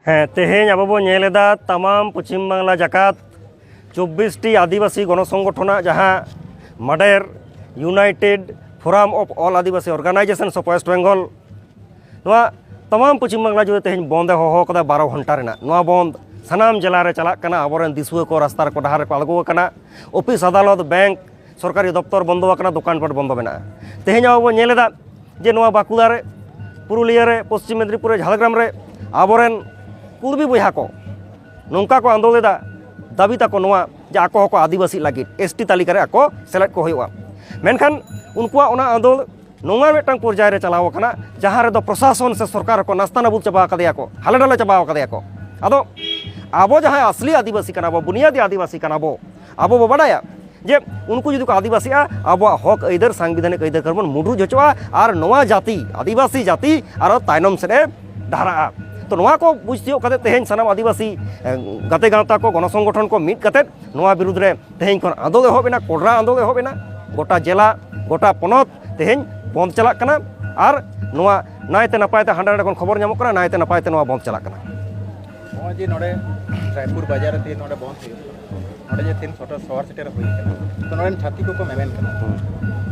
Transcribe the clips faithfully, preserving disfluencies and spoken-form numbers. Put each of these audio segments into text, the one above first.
ᱦᱮᱸ, ᱛᱮᱦᱮᱧ ᱟᱵᱚ ᱵᱚᱱ ᱧᱮᱞ ᱮᱫᱟ ᱛᱟᱢᱟᱢ ᱯᱚᱪᱷᱤᱢ ᱵᱟᱝᱞᱟ ᱡᱟᱠᱟᱛ ᱪᱚᱵᱵᱤᱥ ᱴᱤ ᱟᱹᱫᱤᱵᱟᱹᱥᱤ ᱜᱚᱱᱚ ᱥᱚᱝᱜᱚᱴᱷᱚᱱᱟᱜ ᱡᱟᱦᱟᱸ ᱢᱟᱰᱮᱨ United Forum of All Adivasi Organizations of West Bengal, ᱱᱚᱣᱟ ᱛᱟᱢᱟᱢ ᱯᱚᱪᱷᱤᱢ ᱵᱟᱝᱞᱟ ᱡᱩᱲᱮ ᱛᱮᱦᱮᱧ ᱵᱚᱱᱫ ᱮ ᱦᱚᱦᱚ ᱟᱠᱟᱫᱟ ᱵᱟᱨᱚ ᱜᱷᱚᱱᱴᱟ ᱨᱮᱱᱟᱜ᱾ ᱱᱚᱣᱟ ᱵᱚᱱᱫ ᱥᱟᱱᱟᱢ ᱡᱮᱞᱟ ᱨᱮ ᱪᱟᱞᱟᱜ ᱠᱟᱱᱟ᱾ ᱟᱵᱚᱨᱮᱱ ᱫᱤᱥᱩᱣᱟᱹ ᱠᱚ ᱨᱟᱥᱛᱟ ᱨᱮᱠᱚ, ᱰᱟᱦᱟᱨ ᱨᱮᱠᱚ ᱟᱬᱜᱚ ᱟᱠᱟᱱᱟ᱾ ᱚᱯᱷᱤᱥ, ᱟᱫᱟᱞᱚᱛ, ᱵᱮᱝᱠ, ᱥᱚᱨᱠᱟᱨᱤ ᱫᱚᱯᱛᱚᱨ ᱵᱚᱱᱫᱚ ᱟᱠᱟᱱᱟ, ᱫᱚᱠᱟᱱ ᱯᱟᱴ ᱵᱚᱱᱫᱚ ᱢᱮᱱᱟᱜᱼᱟ᱾ ᱛᱮᱦᱮᱧ ᱟᱵᱚ ᱵᱚᱱ ᱧᱮᱞ ᱮᱫᱟ ᱡᱮ ᱱᱚᱣᱟ ᱵᱟᱸᱠᱩᱲᱟ ᱨᱮ, ᱯᱩᱨᱩᱞᱤᱭᱟᱹ ᱨᱮ, ᱯᱚᱥᱪᱤᱢ ᱢᱮᱫᱽᱱᱤᱯᱩᱨ ᱨᱮ, ᱡᱷᱟᱲᱜᱨᱟᱢ ᱨᱮ ᱟᱵᱚᱨᱮᱱ ᱠᱩᱲᱢᱤ ᱵᱚᱭᱦᱟ ᱠᱚ ᱱᱚᱝᱠᱟ ᱠᱚ ᱟᱸᱫᱳᱲ ᱮᱫᱟ, ᱫᱟᱹᱵᱤ ᱛᱟᱠᱚ ᱱᱚᱣᱟ ᱡᱮ ᱟᱠᱚ ᱦᱚᱸᱠᱚ ᱟᱹᱫᱤᱵᱟᱹᱥᱤ ᱞᱟᱹᱜᱤᱫ ᱮᱥ ᱴᱤ ᱛᱟᱹᱞᱤᱠᱟ ᱨᱮ ᱟᱠᱚ ᱥᱮᱞᱮᱫ ᱠᱚ ᱦᱩᱭᱩᱜᱼᱟ᱾ ᱢᱮᱱᱠᱷᱟᱱ ᱩᱱᱠᱩᱣᱟᱜ ᱚᱱᱟ ᱟᱸᱫᱳᱲ ᱱᱚᱣᱟ ᱢᱤᱫᱴᱟᱝ ᱯᱚᱨᱡᱟᱭ ᱨᱮ ᱪᱟᱞᱟᱣ ᱟᱠᱟᱱᱟ, ᱡᱟᱦᱟᱸ ᱨᱮᱫᱚ ᱯᱨᱚᱥᱟᱥᱚᱱ ᱥᱮ ᱥᱚᱨᱠᱟᱨ ᱦᱚᱸᱠᱚ ᱱᱟᱥᱛᱟ ᱱᱟᱵᱩᱫ ᱪᱟᱵᱟ ᱟᱠᱟᱫᱮᱭᱟ ᱠᱚ, ᱦᱟᱞᱮ ᱰᱟᱞᱮ ᱪᱟᱵᱟ ᱟᱠᱟᱫᱮᱭᱟ ᱠᱚ᱾ ᱟᱫᱚ ᱟᱵᱚ ᱡᱟᱦᱟᱸᱭ ᱟᱥᱞᱤ ᱟᱹᱫᱤᱵᱟᱹᱥᱤ ᱠᱟᱱᱟ ᱵᱚ, ᱵᱩᱱᱤᱭᱟᱫᱤ ᱟᱹᱫᱤᱵᱟᱹᱥᱤ ᱠᱟᱱᱟ ᱵᱚ, ᱟᱵᱚ ᱵᱚ ᱵᱟᱰᱟᱭᱟ ᱡᱮ ᱩᱱᱠᱩ ᱡᱩᱫᱤ ᱠᱚ ᱟᱹᱫᱤᱵᱟᱹᱥᱤᱜᱼᱟ, ᱟᱵᱚᱣᱟᱜ ᱦᱚᱠ ᱟᱹᱭᱫᱟᱹᱨ, ᱥᱟᱝᱵᱤᱫᱷᱟᱱᱤᱠ ᱟᱹᱭᱫᱟᱹᱨ ᱠᱚᱨᱮ ᱵᱚᱱ ᱢᱩᱰᱨᱩᱡ ᱦᱚᱪᱚᱜᱼᱟ, ᱟᱨ ᱱᱚᱣᱟ ᱡᱟᱹᱛᱤ, ᱟᱹᱫᱤᱵᱟᱹᱥᱤ ᱡᱟᱹᱛᱤ, ᱟᱨᱚ ᱛᱟᱭᱱᱚᱢ ᱥᱮᱫ ᱮ ᱰᱟᱦᱨᱟᱜᱼᱟ᱾ ᱛᱚ, ᱱᱚᱣᱟ ᱠᱚ ᱵᱩᱡᱽ ᱛᱤᱭᱳᱜ ᱠᱟᱛᱮ ᱛᱮᱦᱮᱧ ᱥᱟᱱᱟᱢ ᱟᱹᱫᱤᱵᱟᱹᱥᱤ, ᱮ, ᱜᱟᱛᱮ ᱜᱟᱶᱛᱟ ᱠᱚ, ᱜᱚᱱᱚ ᱥᱚᱝᱜᱚᱴᱷᱚᱱ ᱠᱚ ᱢᱤᱫ ᱠᱟᱛᱮ ᱱᱚᱣᱟ ᱵᱤᱨᱩᱫᱽ ᱨᱮ ᱛᱮᱦᱮᱧ ᱠᱷᱚᱱ ᱟᱸᱫᱳᱲ ᱮᱦᱚᱵ ᱮᱱᱟ, ᱠᱚᱰᱨᱟ ᱟᱸᱫᱳᱲ ᱮᱦᱚᱵ ᱮᱱᱟ᱾ ᱜᱚᱴᱟ ᱡᱮᱞᱟ, ᱜᱚᱴᱟ ᱯᱚᱱᱚᱛ ᱛᱮᱦᱮᱧ ᱵᱚᱱᱫ ᱪᱟᱞᱟᱜ ᱠᱟᱱᱟ᱾ ᱟᱨ ᱱᱚᱣᱟ ᱱᱟᱭᱛᱮ ᱱᱟᱯᱟᱭ ᱛᱮ ᱦᱟᱸᱰᱮ ᱱᱟᱸᱰᱮ ᱠᱷᱚᱱ ᱠᱷᱚᱵᱚᱨ ᱧᱟᱢᱚᱜ ᱠᱟᱱᱟ, ᱱᱟᱭᱛᱮ ᱱᱟᱯᱟᱭ ᱛᱮ ᱱᱚᱣᱟ ᱵᱚᱱᱫ ᱪᱟᱞᱟᱜ ᱠᱟᱱᱟ᱾ ᱱᱚᱜᱼᱚᱭ ᱡᱮ ᱱᱚᱰᱮ ᱨᱟᱭᱯᱩᱨ ᱵᱟᱡᱟᱨ ᱨᱮ ᱛᱮᱦᱮᱧ ᱱᱚᱰᱮ ᱵᱚᱱᱫ ᱦᱩᱭᱩᱜ ᱠᱟᱱᱟ, ᱱᱚᱰᱮ ᱡᱮ ᱛᱮᱦᱮᱧ ᱥᱚᱴᱚ ᱥᱚᱦᱚᱨ ᱥᱮᱴᱮᱨ ᱦᱩᱭ ᱠᱟᱱᱟ, ᱛᱚ ᱱᱚᱰᱮᱱ ᱪᱷᱟᱹᱛᱤᱠ ᱠᱚᱠᱚ ᱢᱮᱢᱮᱱ ᱠᱟᱱᱟ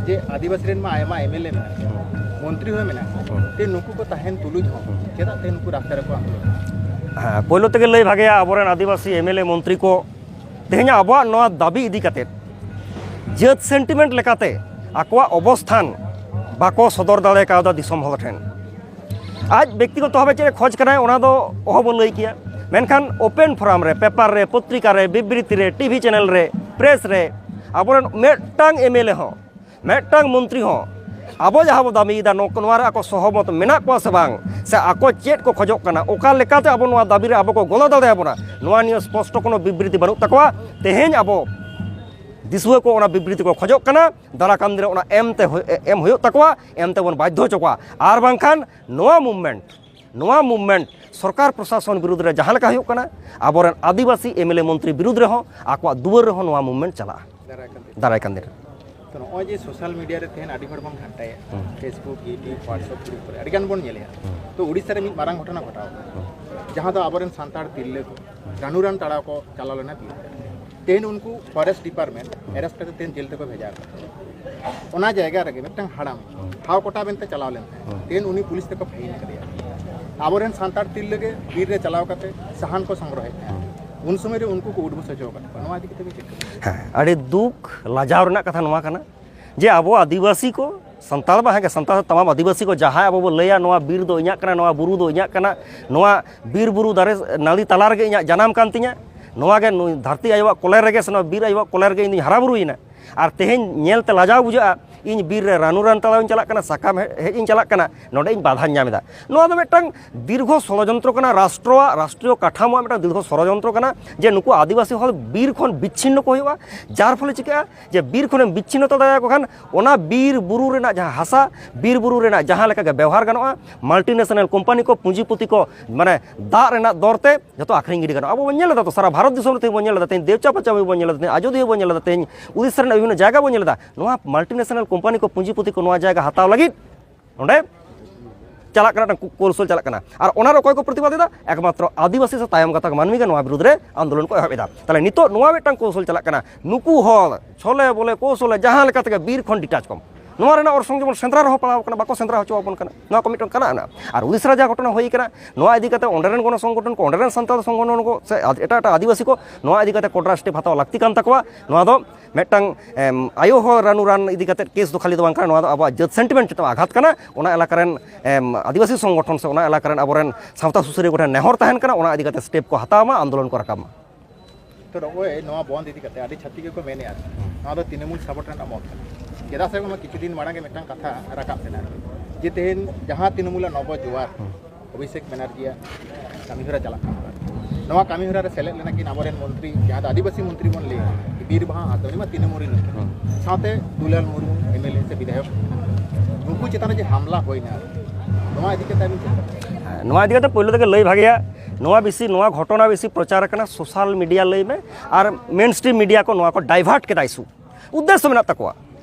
ᱡᱮ ᱟᱹᱫᱤᱵᱟᱹᱥᱤ ᱨᱮᱱ ᱢᱟ ᱟᱭᱢᱟ ᱮᱢ ᱮᱞ ᱮ ᱢᱮᱱᱟᱜ ᱠᱚᱣᱟ, ᱢᱚᱱᱛᱨᱤ ᱦᱚᱸ ᱢᱮᱱᱟᱜ ᱠᱚᱣᱟ, ᱛᱮ ᱱᱩᱠᱩ ᱠᱚ ᱛᱟᱦᱮᱱ ᱛᱩᱞᱩᱡ ᱦᱚᱸ ᱪᱮᱫᱟᱜ ᱛᱮ ᱱᱩᱠᱩ ᱨᱟᱥᱛᱟ ᱨᱮᱠᱚ ᱟᱸᱫᱳᱲᱚᱱ? ᱦᱮᱸ, ᱯᱳᱭᱞᱳ ᱛᱮᱜᱮ ᱞᱟᱹᱭ ᱵᱷᱟᱜᱮᱭᱟ, ᱟᱵᱚᱨᱮᱱ ᱟᱹᱫᱤᱵᱟᱹᱥᱤ ᱮᱢ ᱮᱞ ᱮ, ᱢᱚᱱᱛᱨᱤ ᱠᱚ ᱛᱮᱦᱮᱧ ᱟᱵᱚᱣᱟᱜ ᱱᱚᱣᱟ ᱫᱟᱹᱵᱤ ᱤᱫᱤ ᱠᱟᱛᱮᱫ ᱡᱟᱹᱛ ᱥᱮᱱᱴᱤᱢᱮᱱᱴ ᱞᱮᱠᱟᱛᱮ ᱟᱠᱚᱣᱟᱜ ᱚᱵᱚᱥᱛᱷᱟᱱ ᱵᱟᱠᱚ ᱥᱚᱫᱚᱨ ᱫᱟᱲᱮ ᱠᱟᱣᱫᱟ ᱫᱤᱥᱚᱢ ᱦᱚᱲ ᱴᱷᱮᱱ᱾ ᱟᱡ ᱵᱮᱠᱛᱤᱜᱚᱛᱚ ᱵᱷᱟᱵᱮ ᱪᱮᱫ ᱮ ᱠᱷᱚᱡᱽ ᱠᱟᱱᱟᱭ, ᱚᱱᱟ ᱫᱚ ᱚᱦᱚ ᱵᱚᱱ ᱞᱟᱹᱭ ᱠᱮᱭᱟ, ᱢᱮᱱᱠᱷᱟᱱ ᱳᱯᱮᱱ ᱯᱷᱳᱨᱟᱢ ᱨᱮ, ᱯᱮᱯᱟᱨ ᱨᱮ, ᱯᱚᱛᱨᱤᱠᱟ ᱨᱮ, ᱵᱤᱵᱨᱤᱛᱤ ᱨᱮ, ᱴᱤᱵᱷᱤ ᱪᱮᱱᱮᱞ ᱨᱮ, ᱯᱨᱮᱥ ᱨᱮ ᱟᱵᱚᱨᱮᱱ ᱢᱤᱫᱴᱟᱝ ᱮᱢ ᱮᱞ ᱮ ᱦᱚᱸ, ᱢᱤᱫᱴᱟᱝ ᱢᱚᱱᱛᱨᱤ ᱦᱚᱸ ᱟᱵᱚ ᱡᱟᱦᱟᱸ ᱵᱚ ᱫᱟᱹᱵᱤᱭᱮᱫᱟ, ᱱᱚ-, ᱱᱚᱣᱟ ᱨᱮ ᱟᱠᱚ ᱥᱚᱦᱚᱢᱚᱛ ᱢᱮᱱᱟᱜ ᱠᱚᱣᱟ ᱥᱮ ᱵᱟᱝ, ᱥᱮ ᱟᱠᱚ ᱪᱮᱫ ᱠᱚ ᱠᱷᱚᱡᱚᱜ ᱠᱟᱱᱟ, ᱚᱠᱟ ᱞᱮᱠᱟᱛᱮ ᱟᱵᱚ ᱱᱚᱣᱟ ᱫᱟᱹᱵᱤ ᱨᱮ ᱟᱵᱚ ᱠᱚ ᱜᱚᱲᱚ ᱫᱟᱲᱮᱭᱟᱵᱚᱱᱟ, ᱱᱚᱣᱟ ᱱᱤᱭᱮ ᱥᱯᱚᱥᱴᱚ ᱠᱚᱱᱚ ᱵᱤᱵᱨᱤᱛᱤ ᱵᱟᱹᱱᱩᱜ ᱛᱟᱠᱚᱣᱟ᱾ ᱛᱮᱦᱮᱧ ᱟᱵᱚ ᱫᱤᱥᱩᱣᱟᱹ ᱠᱚ ᱚᱱᱟ ᱵᱤᱵᱨᱤᱛᱤ ᱠᱚ ᱠᱷᱚᱡᱚᱜ ᱠᱟᱱᱟ, ᱫᱟᱨᱟᱭ ᱠᱟᱱ ᱫᱤᱱ ᱨᱮ ᱚᱱᱟ ᱮᱢ ᱛᱮ ᱦᱩᱭ-, ᱮᱢ ᱦᱩᱭᱩᱜ ᱛᱟᱠᱚᱣᱟ, ᱮᱢ ᱛᱮᱵᱚᱱ ᱵᱟᱫᱽᱫᱷᱚ ᱦᱚᱪᱚ ᱠᱚᱣᱟ᱾ ᱟᱨ ᱵᱟᱝᱠᱷᱟᱱ ᱱᱚᱣᱟ ᱢᱩᱵᱷᱢᱮᱱᱴ, ᱱᱚᱣᱟ ᱢᱩᱵᱷᱢᱮᱱᱴ ᱥᱚᱨᱠᱟᱨ ᱯᱨᱚᱥᱟᱥᱚᱱ ᱵᱤᱨᱩᱫᱽ ᱨᱮ ᱡᱟᱦᱟᱸ ᱞᱮᱠᱟ ᱦᱩᱭᱩᱜ ᱠᱟᱱᱟ, ᱟᱵᱚᱨᱮᱱ ᱟᱹᱫᱤᱵᱟᱹᱥᱤ ᱮᱢ ᱮᱞ ᱮ ᱢᱚᱱᱛᱨᱤ ᱵᱤᱨᱩᱫᱽ ᱨᱮᱦᱚᱸ, ᱟᱠᱚᱣᱟᱜ ᱫᱩᱣᱟᱹᱨ ᱨᱮᱦᱚᱸ ᱱᱚᱣᱟ ᱢᱩᱵᱷᱢᱮᱱᱴ ᱪᱟᱞᱟᱜᱼᱟ ᱫᱟᱨᱟᱭ ᱠᱟᱱ ᱫᱤᱱ᱾ ᱫᱟᱨᱟᱭ ᱠᱟᱱ ᱫᱤᱱ ᱨᱮ᱾ ᱛᱚ, ᱱᱚᱜᱼᱚᱭ ᱡᱮ ᱥᱳᱥᱟᱞ ᱢᱤᱰᱤᱭᱟ ᱨᱮ ᱛᱮᱦᱮᱧ ᱟᱹᱰᱤ ᱦᱚᱲ ᱵᱚᱱ ᱜᱷᱟᱱᱴᱟᱭᱟ, ᱦᱩᱸ᱾ Facebook, YouTube, WhatsApp ᱜᱨᱩᱯ ᱠᱚᱨᱮ ᱟᱹᱰᱤ ᱜᱟᱱ ᱵᱚᱱ ᱧᱮᱞᱮᱜᱼᱟ᱾ ᱦᱩᱸ᱾ ᱛᱚ, ᱩᱲᱤᱥᱥᱟ ᱨᱮ ᱢᱤᱫ ᱢᱟᱨᱟᱝ ᱜᱷᱚᱴᱚᱱᱟ ᱜᱷᱚᱴᱟᱣ ᱟᱠᱟᱱᱟ᱾ ᱦᱩᱸ᱾ ᱡᱟᱦᱟᱸ ᱫᱚ ᱟᱵᱚᱨᱮᱱ ᱥᱟᱱᱛᱟᱲ ᱛᱤᱨᱞᱟᱹ ᱠᱚ ᱨᱟᱱᱩᱨᱟᱱ ᱛᱟᱲᱟᱣ ᱠᱚ ᱪᱟᱞᱟᱣ ᱞᱮᱱᱟ ᱵᱤᱨ ᱛᱮ᱾ ᱛᱮᱦᱮᱧ ᱩᱱᱠᱩ ᱯᱷᱚᱨᱮᱥᱴ ᱰᱤᱯᱟᱨᱴᱢᱮᱱᱴ ᱮᱨᱮᱥᱴ ᱠᱟᱛᱮ ᱛᱮᱦᱮᱧ ᱡᱮᱞ ᱛᱮᱠᱚ ᱵᱷᱮᱡᱟ ᱟᱠᱟᱫ ᱠᱚᱣᱟ᱾ ᱚᱱᱟ ᱡᱟᱭᱜᱟ ᱨᱮᱜᱮ ᱢᱤᱫᱴᱟᱝ ᱦᱟᱲᱟᱢ ᱴᱷᱟᱶ ᱠᱚᱴᱟ ᱢᱮᱱᱛᱮ ᱪᱟᱞᱟᱣ ᱞᱮᱱ ᱛᱟᱦᱮᱸᱫ, ᱛᱮᱦᱮᱧ ᱩᱱᱤ ᱯᱩᱞᱤᱥ ᱛᱮᱠᱚ ᱯᱷᱟᱭᱤᱱ ᱠᱟᱫᱮᱭᱟ᱾ ᱟᱵᱚᱨᱮᱱ ᱥᱟᱱᱛᱟᱲ ᱛᱤᱨᱞᱟᱹ ᱜᱮ ᱵᱤᱨ ᱨᱮ ᱪᱟᱞᱟᱣ ᱠᱟᱛᱮ ᱥᱟᱦᱟᱱ ᱠᱚ ᱥᱚᱝᱜᱨᱚᱦᱮᱫ ᱛᱟᱦᱮᱸᱫ, ᱩᱱ ᱥᱚᱢᱚᱭ ᱨᱮ ᱩᱱᱠᱩ ᱠᱚ ᱩᱰᱵᱩᱥ ᱦᱚᱪᱚ ᱟᱠᱟᱫ ᱠᱚᱣᱟ᱾ ᱱᱚᱣᱟ ᱤᱫᱤ ᱠᱟᱛᱮ ᱪᱮᱫ ᱠᱚ ᱢᱮᱱᱟ? ᱦᱮᱸ, ᱟᱹᱰᱤ ᱫᱩᱠ ᱞᱟᱡᱟᱣ ᱨᱮᱱᱟᱜ ᱠᱟᱛᱷᱟ ᱱᱚᱣᱟ ᱠᱟᱱᱟ ᱡᱮ ᱟᱵᱚ ᱟᱹᱫᱤᱵᱟᱹᱥᱤ ᱠᱚ, ᱥᱟᱱᱛᱟᱲ ᱢᱟ ᱦᱮᱸᱜᱮ, ᱥᱟᱱᱛᱟᱲ ᱛᱟᱢᱟᱢ ᱟᱹᱫᱤᱵᱟᱹᱥᱤ ᱠᱚ ᱡᱟᱦᱟᱸᱭ ᱟᱵᱚ ᱵᱚ ᱞᱟᱹᱭᱟ ᱱᱚᱣᱟ ᱵᱤᱨ ᱫᱚ ᱤᱧᱟᱹᱜ ᱠᱟᱱᱟ, ᱱᱚᱣᱟ ᱵᱩᱨᱩ ᱫᱚ ᱤᱧᱟᱹᱜ ᱠᱟᱱᱟ, ᱱᱚᱣᱟ ᱵᱤᱨ ᱵᱩᱨᱩ ᱫᱟᱨᱮ ᱱᱟᱹᱲᱤ ᱛᱟᱞᱟ ᱨᱮᱜᱮ ᱤᱧᱟᱹᱜ ᱡᱟᱱᱟᱢ ᱠᱟᱱ ᱛᱤᱧᱟ, ᱱᱚᱣᱟ ᱜᱮ ᱱᱩᱭ ᱫᱷᱟᱹᱨᱛᱤ ᱟᱭᱳᱣᱟᱜ ᱠᱚᱞᱮ ᱨᱮᱜᱮ ᱥᱮ ᱱᱚᱣᱟ ᱵᱤᱨ ᱟᱭᱳᱣᱟᱜ ᱠᱚᱞᱮ ᱨᱮᱜᱮ ᱤᱧ ᱫᱩᱧ ᱦᱟᱨᱟ ᱵᱩᱨᱩᱭᱮᱱᱟ᱾ ᱟᱨ ᱛᱮᱦᱮᱧ ᱧᱮᱞᱛᱮ ᱞᱟᱡᱟᱣ ᱵᱩᱡᱷᱟᱹᱜᱼᱟ, ᱤᱧ ᱵᱤᱨ ᱨᱮ ᱨᱟᱱᱩ ᱨᱟᱱ ᱛᱟᱲᱟᱣᱤᱧ ᱪᱟᱞᱟᱜ ᱠᱟᱱᱟ, ᱥᱟᱠᱟᱢ ᱦᱮᱡ ᱤᱧ ᱪᱟᱞᱟᱜ ᱠᱟᱱᱟ, ᱱᱚᱰᱮ ᱤᱧ ᱵᱟᱫᱷᱟᱧ ᱧᱟᱢ ᱮᱫᱟ᱾ ᱱᱚᱣᱟ ᱫᱚ ᱢᱤᱫᱴᱟᱝ ᱫᱤᱨᱜᱷᱚ ᱥᱚᱲᱚᱡᱚᱱᱛᱨᱚ ᱠᱟᱱᱟ, ᱨᱟᱥᱴᱨᱚᱣᱟᱜ, ᱨᱟᱥᱴᱨᱤᱭᱚ ᱠᱟᱴᱷᱟᱢᱳᱣᱟᱜ ᱢᱤᱫᱴᱟᱝ ᱫᱤᱨᱜᱷᱚ ᱥᱚᱲᱚᱡᱚᱱᱛᱨᱚ ᱠᱟᱱᱟ ᱡᱮ ᱱᱩᱠᱩ ᱟᱹᱫᱤᱵᱟᱹᱥᱤ ᱦᱚᱲ ᱵᱤᱨ ᱠᱷᱚᱱ ᱵᱤᱪᱪᱷᱤᱱᱱᱚ ᱠᱚ ᱦᱩᱭᱩᱜᱼᱟ᱾ ᱡᱟᱨ ᱯᱷᱚᱞᱮ ᱪᱤᱠᱟᱹᱜᱼᱟ ᱡᱮ ᱵᱤᱨ ᱠᱷᱚᱱᱮᱢ ᱵᱤᱪᱪᱷᱤᱱᱱᱚᱛᱟ ᱫᱟᱲᱮᱭᱟᱠᱚ ᱠᱷᱟᱱ ᱚᱱᱟ ᱵᱤᱨ ᱵᱩᱨᱩ ᱨᱮᱱᱟᱜ ᱡᱟᱦᱟᱸ ᱦᱟᱥᱟ, ᱵᱤᱨ ᱵᱩᱨᱩ ᱨᱮᱱᱟᱜ ᱡᱟᱦᱟᱸ ᱞᱮᱠᱟ ᱜᱮ ᱵᱮᱣᱦᱟᱨ ᱜᱟᱱᱚᱜᱼᱟ, ᱢᱟᱞᱴᱤᱱᱮᱥᱚᱱᱟᱞ ᱠᱳᱢᱯᱟᱱᱤ ᱠᱚ, ᱯᱩᱸᱡᱤᱯᱩᱛᱤ ᱠᱚ, ᱢᱟᱱᱮ ᱫᱟᱜ ᱨᱮᱱᱟᱜ ᱫᱚᱨ ᱛᱮ ᱡᱚᱛᱚ ᱟᱠᱷᱨᱤᱧ ᱜᱤᱰᱤ ᱜᱟᱱᱚᱜᱼᱟ᱾ ᱟᱵᱚ ᱵᱚᱱ ᱧᱮᱞ ᱮᱫᱟ ᱛᱚ, ᱥᱟᱨᱟ ᱵᱷᱟᱨᱚᱛ ᱫᱤᱥᱚᱢ ᱨᱮ ᱛᱮᱦᱮᱧ ᱵᱚᱱ ᱧᱮᱞ ᱮᱫᱟ, ᱛᱮᱦᱮᱧ ᱫᱮᱣᱪᱟ ᱯᱟᱪᱟᱢᱤ ᱵᱚᱱ ᱧᱮᱞ ᱮᱫᱟ, ᱛᱮᱦᱮᱧ ᱟᱡᱚᱫᱤᱭᱟᱹ ᱵᱚᱱ ᱧᱮᱞ ᱮᱫᱟ, ᱛᱮᱦᱮᱧ ᱩᱲᱤᱥᱥᱟ ᱨᱮᱱᱟᱜ ᱵᱤᱵᱷᱤᱱᱱᱚ ᱡᱟᱭᱜᱟ ᱵᱚᱱ ᱧᱮᱞ ᱮᱫᱟ᱾ ᱱᱚᱣᱟ ᱢᱟᱞᱴᱤᱱᱮᱥᱚᱱᱟᱞ ᱠᱳᱢᱯᱟᱱᱤ ᱠᱚ, ᱯᱩᱸᱡᱤᱯᱩᱛᱤ ᱠᱚ ᱱᱚᱣᱟ ᱡᱟᱭᱜᱟ ᱦᱟᱛᱟᱣ ᱞᱟᱹᱜᱤᱫ ᱱᱚᱰᱮ ᱪᱟᱞᱟᱜ ᱠᱟᱱᱟ, ᱢᱤᱫᱴᱟᱝ ᱠᱩ-, ᱠᱳᱣᱥᱚᱞ ᱪᱟᱞᱟᱜ ᱠᱟᱱᱟ᱾ ᱟᱨ ᱚᱱᱟ ᱨᱮ ᱚᱠᱚᱭ ᱠᱚ ᱯᱨᱚᱛᱤᱵᱟᱫ ᱮᱫᱟ? ᱮᱠᱢᱟᱛᱨᱚ ᱟᱹᱫᱤᱵᱟᱹᱥᱤ ᱥᱮ ᱛᱟᱭᱚᱢ ᱜᱟᱛᱟᱠ ᱢᱟᱹᱱᱢᱤ ᱜᱮ ᱱᱚᱣᱟ ᱵᱤᱨᱩᱫᱽ ᱨᱮ ᱟᱱᱫᱳᱞᱚᱱ ᱠᱚ ᱮᱦᱚᱵ ᱮᱫᱟ᱾ ᱛᱟᱦᱞᱮ ᱱᱤᱛᱚᱜ ᱱᱚᱣᱟ ᱢᱤᱫᱴᱟᱝ ᱠᱳᱣᱥᱚᱞ ᱪᱟᱞᱟᱜ ᱠᱟᱱᱟ, ᱱᱩᱠᱩ ᱦᱚᱲ ᱪᱷᱚᱞᱮ ᱵᱚᱞᱮ ᱠᱳᱣᱥᱚᱞᱮ ᱡᱟᱦᱟᱸ ᱞᱮᱠᱟ ᱛᱮᱜᱮ ᱵᱤᱨ ᱠᱷᱚᱱ ᱰᱤᱴᱟᱪ ᱠᱚᱢ᱾ ᱱᱚᱣᱟ ᱨᱮᱱᱟᱜ ᱚᱨᱥᱚᱝ ᱡᱮᱢᱚᱱ ᱥᱮᱸᱫᱽᱨᱟ ᱨᱮᱦᱚᱸ ᱯᱟᱲᱟᱣ ᱠᱟᱱᱟ, ᱵᱟᱠᱚ ᱥᱮᱸᱫᱽᱨᱟ ᱦᱚᱪᱚ ᱟᱵᱚᱱ ᱠᱟᱱᱟ, ᱱᱚᱣᱟ ᱠᱚ ᱢᱤᱫᱴᱟᱝ ᱠᱟᱱᱟ᱾ ᱟᱨ ᱩᱲᱤᱥᱥᱟ ᱨᱮ ᱡᱟᱦᱟᱸ ᱜᱷᱚᱴᱚᱱᱟ ᱦᱩᱭ ᱠᱟᱱᱟ, ᱱᱚᱣᱟ ᱤᱫᱤ ᱠᱟᱛᱮ ᱚᱸᱰᱮ ᱨᱮᱱ ᱜᱚᱱᱚ ᱥᱚᱝᱜᱚᱴᱷᱚᱱ ᱠᱚ, ᱚᱸᱰᱮ ᱨᱮᱱ ᱥᱟᱱᱛᱟᱲ ᱥᱚᱝᱜᱚᱴᱷᱚᱱ ᱠᱚ ᱥᱮ ᱮᱴᱟᱜ ᱮᱴᱟᱜ ᱟᱹᱫᱤᱵᱟᱹᱥᱤ ᱠᱚ ᱱᱚᱣᱟ ᱤᱫᱤ ᱠᱟᱛᱮ ᱠᱚᱰᱨᱟ ᱥᱴᱮᱯ ᱦᱟᱛᱟᱣ ᱞᱟᱹᱠᱛᱤ ᱠᱟᱱ ᱛᱟᱠᱚᱣᱟ᱾ ᱱᱚᱣᱟ ᱫᱚ ᱢᱤᱫᱴᱟᱝ, ᱮᱢ, ᱟᱭᱳ ᱦᱚᱲ ᱨᱟᱱᱩ ᱨᱟᱱ ᱤᱫᱤ ᱠᱟᱛᱮ ᱠᱮᱥ ᱫᱚ ᱠᱷᱟᱹᱞᱤ ᱫᱚ ᱵᱟᱝ ᱠᱟᱱᱟ, ᱱᱚᱣᱟ ᱫᱚ ᱟᱵᱚᱣᱟᱜ ᱡᱟᱹᱛ ᱥᱮᱱᱴᱤᱢᱮᱱᱴ ᱪᱮᱛᱟᱱ ᱟᱜᱷᱟᱛ ᱠᱟᱱᱟ᱾ ᱚᱱᱟ ᱮᱞᱟᱠᱟ ᱨᱮᱱ, ᱮᱢ, ᱟᱹᱫᱤᱵᱟᱹᱥᱤ ᱥᱚᱝᱜᱚᱴᱷᱚᱱ ᱥᱮ ᱚᱱᱟ ᱮᱞᱟᱠᱟ ᱨᱮᱱ ᱟᱵᱚᱨᱮᱱ ᱥᱟᱶᱛᱟ ᱥᱩᱥᱟᱹᱨᱤᱭᱟᱹ ᱠᱚᱴᱷᱮᱱ ᱱᱮᱦᱚᱨ ᱛᱟᱦᱮᱱ ᱠᱟᱱᱟ, ᱚᱱᱟ ᱤᱫᱤ ᱠᱟᱛᱮ ᱥᱴᱮᱯ ᱠᱚ ᱦᱟᱛᱟᱣ ᱢᱟ, ᱟᱱᱫᱳᱞᱚᱱ ᱠᱚ ᱨᱟᱠᱟᱵ ᱢᱟ᱾ ᱛᱚ, ᱱᱚᱜᱼᱚᱭ ᱱᱚᱣᱟ ᱵᱚᱱᱫ ᱤᱫᱤ ᱠᱟᱛᱮ ᱟᱹᱰᱤ ᱪᱷᱟᱹᱛᱤᱠ ᱜᱮᱠᱚ ᱢᱮᱱᱮᱫᱼᱟ, ᱱᱚᱣᱟ ᱫᱚ ᱛᱨᱤᱱᱢᱩᱞ ᱥᱟᱯᱳᱨᱴ ᱨᱮᱱᱟᱜ ᱢᱚᱛ ᱠᱟᱱᱟ᱾ ᱪᱮᱫᱟᱜ ᱥᱮ ᱵᱟᱝᱢᱟ ᱠᱤᱪᱷᱩ ᱫᱤᱱ ᱢᱟᱲᱟᱝ ᱜᱮ ᱢᱤᱫᱴᱟᱝ ᱠᱟᱛᱷᱟ ᱨᱟᱠᱟᱵ ᱞᱮᱱᱟ ᱡᱮ ᱛᱮᱦᱮᱧ ᱡᱟᱦᱟᱸ ᱛᱨᱤᱱᱢᱩᱞ ᱱᱚᱵᱚ ᱡᱳᱣᱟᱨ ᱚᱵᱷᱤᱥᱮᱠ ᱵᱮᱱᱟᱨᱡᱤᱭᱟᱜ ᱠᱟᱹᱢᱤᱦᱚᱨᱟ ᱪᱟᱞᱟᱜ ᱠᱟᱱᱟ᱾ ᱱᱚᱣᱟ ᱠᱟᱹᱢᱤᱦᱚᱨᱟ ᱨᱮ ᱥᱮᱞᱮᱫ ᱞᱮᱱᱟ ᱠᱤᱱ ᱟᱵᱚᱨᱮᱱ ᱢᱚᱱᱛᱨᱤ, ᱡᱟᱦᱟᱸ ᱫᱚ ᱟᱹᱫᱤᱵᱟᱹᱥᱤ ᱢᱚᱱᱛᱨᱤ ᱵᱚᱱ ᱞᱟᱹᱭᱟ, ᱵᱤᱨ ᱵᱟᱦᱟ ᱦᱟᱸᱥᱫᱟ, ᱩᱱᱤ ᱢᱟ ᱛᱨᱤᱱᱢᱩᱞ ᱨᱤᱱᱤᱡ ᱠᱟᱱᱟ᱾ ᱦᱩᱸ᱾ ᱥᱟᱶᱛᱮ Dulal Murmu, M L A ᱥᱮ ᱵᱤᱫᱷᱟᱭᱚᱠ, ᱱᱩᱠᱩ ᱪᱮᱛᱟᱱ ᱨᱮ ᱡᱮ ᱦᱟᱢᱞᱟ ᱦᱩᱭᱱᱟ, ᱱᱚᱣᱟ ᱤᱫᱤ ᱠᱟᱛᱮ ᱟᱹᱵᱤᱱ ᱪᱮᱫ ᱞᱮᱠᱟ? ᱱᱚᱣᱟ ᱤᱫᱤ ᱠᱟᱛᱮ ᱯᱳᱭᱞᱳ ᱛᱮᱜᱮ ᱞᱟᱹᱭ ᱵᱷᱟᱜᱮᱭᱟ, ᱱᱚᱣᱟ ᱵᱮᱥᱤ, ᱱᱚᱣᱟ ᱜᱷᱚᱴᱚᱱᱟ ᱵᱮᱥᱤ ᱯᱨᱚᱪᱟᱨ ᱟᱠᱟᱱᱟ ᱥᱳᱥᱟᱞ ᱢᱤᱰᱤᱭᱟ ᱞᱟᱹᱭ ᱢᱮ ᱟᱨ ᱢᱮᱱ ᱥᱴᱨᱤᱢ ᱢᱤᱰᱤᱭᱟ ᱠᱚ ᱱᱚᱣᱟ ᱠᱚ ᱰᱟᱭᱵᱷᱟᱨᱴ ᱠᱮᱫᱟ ᱤᱥᱩ᱾ ᱩᱫᱽᱫᱮᱥᱥᱚ ᱢᱮᱱᱟᱜ ᱛᱟᱠᱚᱣᱟ,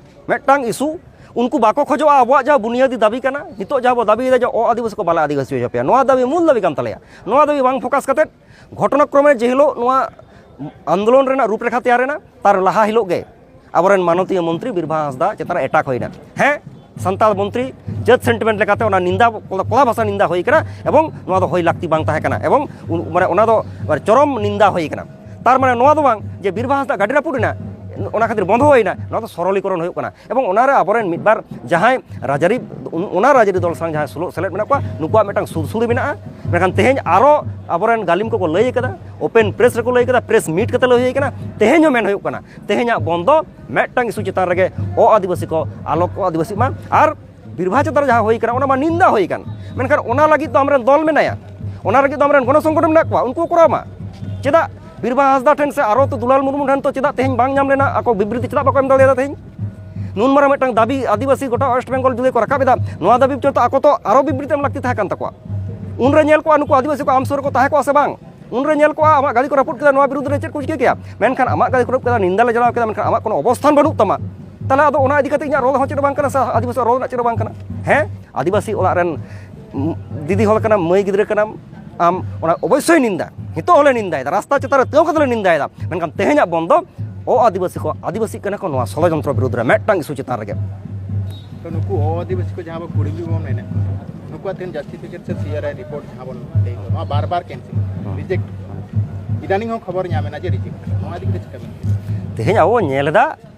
ᱢᱤᱫᱴᱟᱝ ᱤᱥᱩ ᱩᱱᱠᱩ ᱵᱟᱠᱚ ᱠᱷᱚᱡᱚᱜᱼᱟ ᱟᱵᱚᱣᱟᱜ ᱡᱟᱦᱟᱸ ᱵᱩᱱᱤᱭᱟᱹᱫᱤ ᱫᱟᱹᱵᱤ ᱠᱟᱱᱟ, ᱱᱤᱛᱚᱜ ᱡᱟᱦᱟᱸ ᱵᱚ ᱫᱟᱹᱵᱤᱭᱮᱫᱟ ᱡᱮ ᱚ ᱟᱹᱫᱤᱵᱟᱹᱥᱤ ᱠᱚ ᱵᱟᱞᱮ ᱟᱹᱫᱤᱵᱟᱹᱥᱤ ᱦᱚᱪᱚ ᱯᱮᱭᱟ, ᱱᱚᱣᱟ ᱫᱟᱹᱵᱤ ᱢᱩᱞ ᱫᱟᱹᱵᱤ ᱠᱟᱱ ᱛᱟᱞᱮᱭᱟ᱾ ᱱᱚᱣᱟ ᱫᱟᱹᱵᱤ ᱵᱟᱝ ᱯᱷᱳᱠᱟᱥ ᱠᱟᱛᱮᱫ ᱜᱷᱚᱴᱚᱱᱟᱠᱨᱚᱢᱮ ᱡᱮ ᱦᱤᱞᱳᱜ ᱱᱚᱣᱟ ᱟᱱᱫᱳᱞᱚᱱ ᱨᱮᱱᱟᱜ ᱨᱩᱯᱨᱮᱠᱷᱟ ᱛᱮᱭᱟᱨ ᱮᱱᱟ, ᱛᱟᱨ ᱞᱟᱦᱟ ᱦᱤᱞᱳᱜ ᱜᱮ ᱟᱵᱚᱨᱮᱱ ᱢᱟᱱᱚᱛᱤᱭᱟᱹ ᱢᱚᱱᱛᱨᱤ ᱵᱤᱨᱵᱟᱦᱟ ᱦᱟᱸᱥᱫᱟ ᱪᱮᱛᱟᱱ ᱨᱮ ᱮᱴᱟᱠ ᱦᱩᱭᱱᱟ᱾ ᱦᱮᱸ, ᱥᱟᱱᱛᱟᱲ ᱢᱚᱱᱛᱨᱤ ᱡᱟᱹᱛ ᱥᱮᱱᱴᱤᱢᱮᱱᱴ ᱞᱮᱠᱟᱛᱮ ᱚᱱᱟ ᱱᱤᱱᱫᱟ, ᱠᱚᱲᱟ ᱵᱷᱟᱥᱟ ᱱᱤᱱᱫᱟ ᱦᱩᱭ ᱠᱟᱱᱟ ᱮᱵᱚᱝ ᱱᱚᱣᱟ ᱫᱚ ᱦᱩᱭ ᱞᱟᱹᱠᱛᱤ ᱵᱟᱝ ᱛᱟᱦᱮᱸ ᱠᱟᱱᱟ ᱮᱵᱚᱝ ᱩᱱ-, ᱢᱟᱱᱮ ᱚᱱᱟ ᱫᱚ ᱪᱚᱨᱚᱢ ᱱᱤᱱᱫᱟ ᱦᱩᱭ ᱠᱟᱱᱟ᱾ ᱛᱟᱨ ᱢᱟᱱᱮ ᱱᱚᱣᱟ ᱫᱚ ᱵᱟᱝ ᱡᱮ ᱵᱤᱨᱵᱟᱦᱟ ᱦᱟᱸᱥᱫᱟ ᱜᱟᱹᱰᱤ ᱨᱟᱹᱯᱩᱫ ᱮᱱᱟ, ᱚᱱᱟ ᱠᱷᱟᱹᱛᱤᱨ ᱵᱚᱱᱫᱚ ᱦᱩᱭᱱᱟ, ᱱᱚᱣᱟ ᱫᱚ ᱥᱚᱨᱚᱞᱤᱠᱚᱨᱚᱱ ᱦᱩᱭᱩᱜ ᱠᱟᱱᱟ᱾ ᱮᱵᱚᱝ ᱚᱱᱟᱨᱮ ᱟᱵᱚᱨᱮᱱ ᱢᱤᱫ ᱵᱟᱨ ᱡᱟᱦᱟᱸᱭ ᱨᱟᱡᱽᱟᱹᱨᱤ, ᱚᱱᱟ ᱨᱟᱡᱽᱟᱹᱨᱤ ᱫᱚᱞ ᱥᱟᱶ ᱡᱟᱦᱟᱸᱭ ᱥᱩᱞᱩᱜ ᱥᱮᱞᱮᱫ ᱢᱮᱱᱟᱜ ᱠᱚᱣᱟ, ᱱᱩᱠᱩᱣᱟᱜ ᱢᱤᱫᱴᱟᱝ ᱥᱩᱨᱥᱩᱲᱤ ᱢᱮᱱᱟᱜᱼᱟ᱾ ᱢᱮᱱᱠᱷᱟᱱ ᱛᱮᱦᱮᱧ ᱟᱨᱚ ᱟᱵᱚᱨᱮᱱ ᱜᱟᱹᱞᱤᱢ ᱠᱚᱠᱚ ᱞᱟᱹᱭ ᱠᱟᱫᱟ, ᱳᱯᱮᱱ ᱯᱨᱮᱥ ᱨᱮᱠᱚ ᱞᱟᱹᱭ ᱠᱟᱫᱟ, ᱯᱨᱮᱥ ᱢᱤᱴ ᱠᱟᱛᱮ ᱞᱟᱹᱭ ᱦᱩᱭ ᱠᱟᱱᱟ, ᱛᱮᱦᱮᱧ ᱦᱚᱸ ᱢᱮᱱ ᱦᱩᱭᱩᱜ ᱠᱟᱱᱟ, ᱛᱮᱦᱮᱧᱟᱜ ᱵᱚᱱᱫᱚ ᱢᱤᱫᱴᱟᱝ ᱤᱥᱩ ᱪᱮᱛᱟᱱ ᱨᱮᱜᱮ ᱚ ᱟᱹᱫᱤᱵᱟᱹᱥᱤ ᱠᱚ ᱟᱞᱚ ᱠᱚ ᱟᱹᱫᱤᱵᱟᱹᱥᱤᱜ ᱢᱟ᱾ ᱟᱨ ᱵᱤᱨᱵᱟᱦᱟ ᱪᱮᱛᱟᱱ ᱨᱮ ᱡᱟᱦᱟᱸ ᱦᱩᱭ ᱠᱟᱱᱟ, ᱚᱱᱟ ᱢᱟ ᱱᱤᱱᱫᱟ ᱦᱩᱭ ᱠᱟᱱ, ᱢᱮᱱᱠᱷᱟᱱ ᱚᱱᱟ ᱞᱟᱹᱜᱤᱫ ᱫᱚ ᱟᱢᱨᱮᱱ ᱫᱚᱞ ᱢᱮᱱᱟᱭᱟ, ᱚᱱᱟ ᱞᱟᱹᱜᱤᱫ ᱫᱚ ᱟᱢᱨᱮᱱ ᱜᱚᱱᱚ ᱥᱚᱝᱜᱚᱴᱷᱚᱱ ᱢᱮᱱᱟᱜ ᱠᱚᱣᱟ, ᱩᱱᱠᱩ ᱠᱚ ᱠᱚᱨᱟᱣ ᱢᱟ᱾ ᱪᱮᱫᱟᱜ ᱵᱤᱨᱵᱟᱦᱟ ᱦᱟᱸᱥᱫᱟ ᱴᱷᱮᱱ ᱥᱮ ᱟᱨᱚ ᱛᱚ ᱫᱩᱞᱟᱞ ᱢᱩᱨᱢᱩ ᱴᱷᱮᱱ ᱛᱚ ᱪᱮᱫᱟᱜ ᱛᱮᱦᱮᱧ ᱵᱟᱝ ᱧᱟᱢ ᱞᱮᱱᱟ, ᱟᱠᱚ ᱵᱤᱵᱨᱤᱛᱤ ᱪᱮᱫᱟᱜ ᱵᱟᱠᱚ ᱮᱢ ᱫᱟᱲᱮᱭᱟᱫᱟ ᱛᱮᱦᱮᱧ? ᱱᱩᱱ ᱢᱟᱨᱟᱝ ᱢᱤᱫᱴᱟᱝ ᱫᱟᱹᱵᱤ ᱟᱹᱫᱤᱵᱟᱹᱥᱤ ᱜᱚᱴᱟ ᱳᱭᱮᱥᱴ ᱵᱮᱝᱜᱚᱞ ᱡᱩᱫᱤ ᱠᱚ ᱨᱟᱠᱟᱵ ᱮᱫᱟ, ᱱᱚᱣᱟ ᱫᱟᱹᱵᱤ ᱪᱚᱨᱪᱟ ᱟᱠᱚ ᱛᱚ ᱟᱨᱚ ᱵᱤᱵᱨᱤᱛᱤ ᱮᱢ ᱞᱟᱹᱠᱛᱤ ᱛᱟᱦᱮᱸ ᱠᱟᱱ ᱛᱟᱠᱚᱣᱟ᱾ ᱩᱱᱨᱮ ᱧᱮᱞ ᱠᱚᱜᱼᱟ ᱱᱩᱠᱩ ᱟᱹᱫᱤᱵᱟᱹᱥᱤ ᱠᱚ ᱟᱢ ᱥᱩᱨ ᱨᱮᱠᱚ ᱛᱟᱦᱮᱸ ᱠᱚᱜᱼᱟ ᱥᱮ ᱵᱟᱝ? ᱩᱱᱨᱮ ᱧᱮᱞ ᱠᱚᱜᱼᱟ ᱟᱢᱟᱜ ᱜᱟᱹᱰᱤ ᱠᱚ ᱨᱟᱹᱯᱩᱫ ᱠᱮᱫᱟ, ᱱᱚᱣᱟ ᱵᱤᱨᱩᱫᱷ ᱨᱮ ᱪᱮᱫ ᱠᱚ ᱪᱤᱠᱟᱹ ᱠᱮᱭᱟ? ᱢᱮᱱᱠᱷᱟᱱ ᱟᱢᱟᱜ ᱜᱟᱹᱰᱤ ᱠᱚ ᱨᱟᱹᱯᱩᱫ ᱠᱮᱫᱟ, ᱱᱤᱱᱫᱟ ᱞᱮ ᱡᱟᱱᱟᱣ ᱠᱮᱫᱟ, ᱢᱮᱱᱠᱷᱟᱱ ᱟᱢᱟᱜ ᱠᱳᱱᱳ ᱚᱵᱚᱥᱛᱷᱟᱱ ᱵᱟᱹᱱᱩᱜ ᱛᱟᱢᱟ᱾ ᱛᱟᱦᱚᱞᱮ ᱟᱫᱚ ᱚᱱᱟ ᱤᱫᱤ ᱠᱟᱛᱮ ᱤᱧᱟᱹᱜ ᱨᱚᱲ ᱦᱚᱸ ᱪᱮᱫ ᱦᱚᱸ ᱵᱟᱝ ᱠᱟᱱᱟ ᱥᱮ ᱟᱹᱫᱤᱵᱟᱹᱥᱤ ᱨᱚᱲ ᱨᱮᱱᱟᱜ ᱪᱮᱫ ᱦᱚᱸ ᱵᱟᱝ ᱠᱟᱱᱟ᱾ ᱦᱮᱸ, ᱟᱹᱫᱤᱵᱟᱹᱥᱤ ᱚᱲᱟᱜ ᱨᱮᱱ ᱫᱤᱫᱤ ᱦᱚᱲ ᱠᱟᱱᱟᱢ, ᱢᱟᱹᱭ ᱜᱤᱫᱽᱨᱟᱹ ᱠᱟᱱᱟᱢ, ᱟᱢ ᱚᱱᱟ ᱚᱵᱚᱥᱥᱳᱭ ᱱᱤᱱᱫᱟ, ᱱᱤᱛᱚᱜ ᱦᱚᱸᱞᱮ ᱱᱤᱱᱫᱟᱭᱮᱫᱟ, ᱨᱟᱥᱛᱟ ᱪᱮᱛᱟᱱ ᱨᱮ ᱛᱤᱸᱜᱩ ᱠᱟᱛᱮ ᱞᱮ ᱱᱤᱱᱫᱟᱭᱮᱫᱟ, ᱢᱮᱱᱠᱷᱟᱱ ᱛᱮᱦᱮᱧᱟᱜ ᱵᱚᱱᱫᱚ ᱚ ᱟᱹᱫᱤᱵᱟᱹᱥᱤ ᱠᱚ ᱟᱹᱫᱤᱵᱟᱹᱥᱤᱜ ᱠᱟᱱᱟ ᱠᱚ ᱱᱚᱣᱟ ᱥᱚᱲᱚᱡᱚᱱᱛᱨᱚ ᱵᱤᱨᱩᱫᱷ ᱨᱮ ᱢᱤᱫᱴᱟᱝ ᱤᱥᱩ ᱪᱮᱛᱟᱱ ᱨᱮᱜᱮ᱾ ᱛᱚ ᱱᱩᱠᱩ ᱚ ᱟᱹᱫᱤᱵᱟᱹᱥᱤ ᱠᱚ ᱡᱟᱦᱟᱸ ᱵᱚ ᱠᱩᱲᱤ ᱵᱚᱱ ᱢᱮᱱᱮᱫ ᱠᱚᱣᱟ, ᱱᱩᱠᱩᱣᱟᱜ ᱛᱮᱦᱮᱧ ᱡᱟᱥᱴᱤᱯᱷᱤᱠᱮᱴ ᱥᱮ ᱥᱤ ᱟᱨ ᱟᱭ ᱨᱤᱯᱳᱨᱴ ᱡᱟᱦᱟᱸ ᱵᱚᱱ ᱞᱟᱹᱭ ᱠᱚ, ᱱᱚᱣᱟ ᱵᱟᱨ ᱵᱟᱨ ᱠᱮᱱᱥᱮᱞ, ᱨᱤᱡᱮᱠᱴ᱾ ᱤᱫᱟᱱᱤᱝ ᱦᱚᱸ ᱠᱷᱚᱵᱚᱨ ᱧᱟᱢ ᱮᱱᱟ ᱡᱮ ᱨᱤᱡᱮᱠᱴ ᱠᱟᱱᱟ᱾ ᱱᱚᱣᱟ ᱤᱫᱤ ᱠᱟᱛᱮ ᱪᱮᱫ ᱠᱟ ᱵᱮᱱ ᱞᱟᱹᱭᱟ? ᱛᱮᱦᱮᱧ ᱟᱵᱚ ᱵᱚᱱ ᱧᱮᱞ ᱮᱫᱟ,